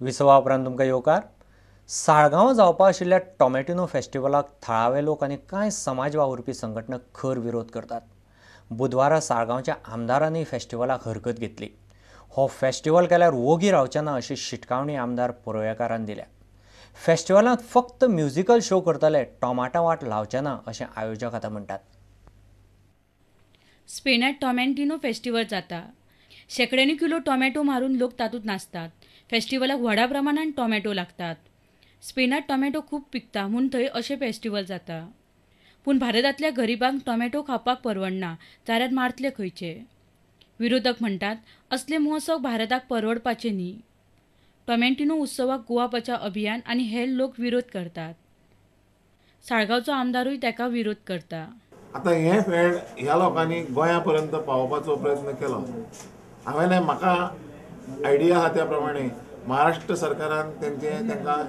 विसवा उपरांत तुमकां येवकार. साळगांव जावपा आशिल्ल्या टोमॅटिनो फेस्टिवलाक थळावे लोक आनी कांय समाज वावुरपी संघटना खर विरोध करतात. बुधवारा साळगांवच्या आमदारांनी फेस्टिवलाक हरकत घेतली. हो फेस्टिवल केल्यार वोगी रावचे ना अशी शिटकावणी आमदार पुरोयकारान दिल्या. फेस्टिवलांत फक्त म्युजिकल शो करतले, टोमाटां वाट लावचे ना अशें आयोजक आतां म्हणटात. स्पेनात टोमॅटिनो फेस्टिवल जाता. शेंकड्यांनी किलो टोमॅटो मारून लोक तातूंत नाचतात. फेस्टिवलाक व्हडा प्रमाणान टोमॅटो लागतात. स्पेनात टोमॅटो खूब पिकता म्हूण थंय अशें फेस्टिवल जाता. पूण भारतांतल्या गरिबांक टोमॅटो खावपाक परवडना जाल्यार मारतले खंयचे? विरोधक म्हणटात असले महोत्सव भारताक परवडपाचे न्ही. टोमॅटिनो उत्सवाक गोवा बचाव अभियान आनी हेर लोक विरोध करतात. साळगांवचो आमदारूय ताका विरोध करता. आतां हें फेड ह्या लोकांनी गोंया पर्यंत पावोवपाचो प्रयत्न केलो. हांवें म्हाका आयडिया आहा त्या प्रमाणे महाराष्ट्र सरकारान तेंकां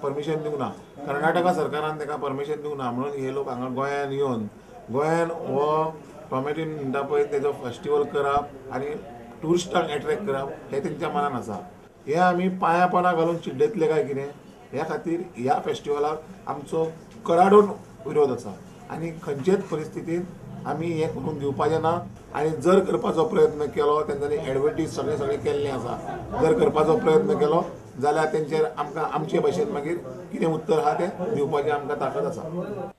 परमिशन दिवंक ना, कर्नाटका सरकारान तांकां परमिशन दिवंक ना, म्हणून हे लोक हांगा गोंयान येवन गोंयान हो टोमॅटिनो म्हणटा पळय तेजो फेस्टिवल करप आनी ट्युरिस्टांक एट्रेक्ट करप हें तेंच्या मनान आसा. हें आमी पांया पानां घालून चिड्डयतले काय कितें ह्या खातीर ह्या फेस्टिवलाक आमचो कडाडून विरोध आसा आनी खंयचेच परिस्थितींत आमी हें करून दिवपाचें ना. आनी जर करपाचो प्रयत्न केलो, तेंच्यांनी एडवर्टीज सगळें सगळें केल्लें आसा, जर करपाचो प्रयत्न केलो जाल्यार तेंचेर आमकां आमचे भाशेन मागीर कितें उत्तर आहा तें दिवपाचें आमकां ताकद आसा.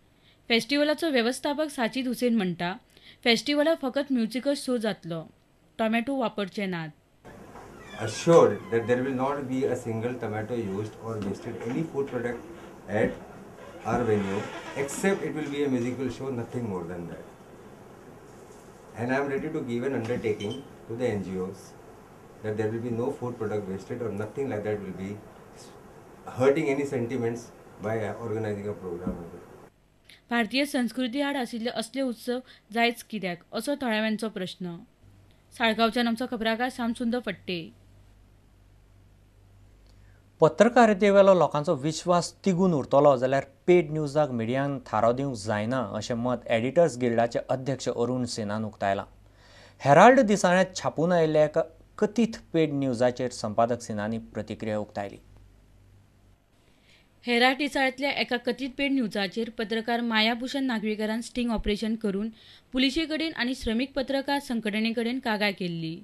फेस्टिवलाचो वेवस्थापक साजिद हुसेन म्हणटा, फेस्टिवलाक फकत म्युजिकल शो जातलो, टोमॅटो वापरचे नात. Assured that there will not be a single tomato used or wasted any food product at our venue, except it will be a musical show, nothing more than that. And I am ready to give an undertaking to the NGOs that there will be no food product wasted or nothing like that will be hurting any sentiments by organizing a program. भारतीय संस्कृती आड आशिल्ले असले उत्सव जायच कित्याक असो थळाव्यांचो प्रश्न. साळगांवच्यान आमचो खबराकार श्यामसुंदर फट्टे. पत्रकारितेवेलो लोकांचो विश्वास तिगून उरतलो जाल्यार पेड न्यूजाक मिडियान थारो दिवंक जायना अशें मत एडिटर्स गिल्डाचे अध्यक्ष अरुण सिन्हान उक्तायलां. हेराल्ड दिसाळ्यांत छापून आयिल्ल्या एका कथीत पेड न्यूजाचेर संपादक सिन्हांनी प्रतिक्रिया उक्तायली. हेराल्ड दिसाळ्यांतल्या एका कथीत पेड न्यूजाचेर पत्रकार मायाभूषण नागवेकारान स्टिंग ऑपरेशन करून पुलिशे कडेन आनी श्रमीक पत्रकार संघटने कडेन कागाळ केल्ली.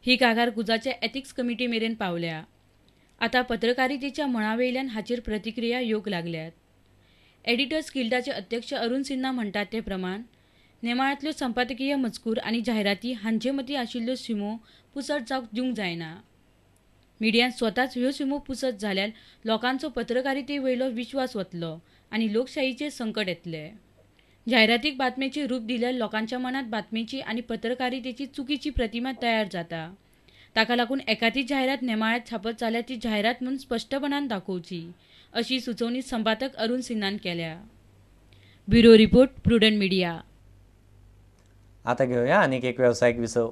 ही कागाळ गुजाच्या एथिक्स कमिटी मेरेन पावल्या. आतां पत्रकारितेच्या मळावयल्यान हाचेर प्रतिक्रिया येवंक लागल्यात. एडिटर्स गिल्डाचे अध्यक्ष अरुण सिन्हा म्हणटात ते प्रमाण नेमाळ्यांतल्यो संपादकीय मजकूर आनी जायराती हांचे मदीं आशिल्ल्यो शिमो पुसट जावंक दिवंक जायना. मिडियान स्वताच ह्यो शिमो पुसत जाल्यार लोकांचो पत्रकारिते वयलो विश्वास वतलो आनी लोकशाहीचेर संकट येतलें. जायरातीक बातमेचें रूप दिल्यार लोकांच्या मनांत बातमेची आनी पत्रकारितेची चुकीची प्रतिमा तयार जाता. ताका लागून एकादी जायरात नेमाळ्यांत छापत जाल्यार ती जायरात म्हूण स्पश्टपणान दाखोवची अशी सुचोवणी संपादक अरुण सिन्हान केल्या. Bureau report, Prudent media. आतां घेवया आनीक एक वेवसायीक विसव.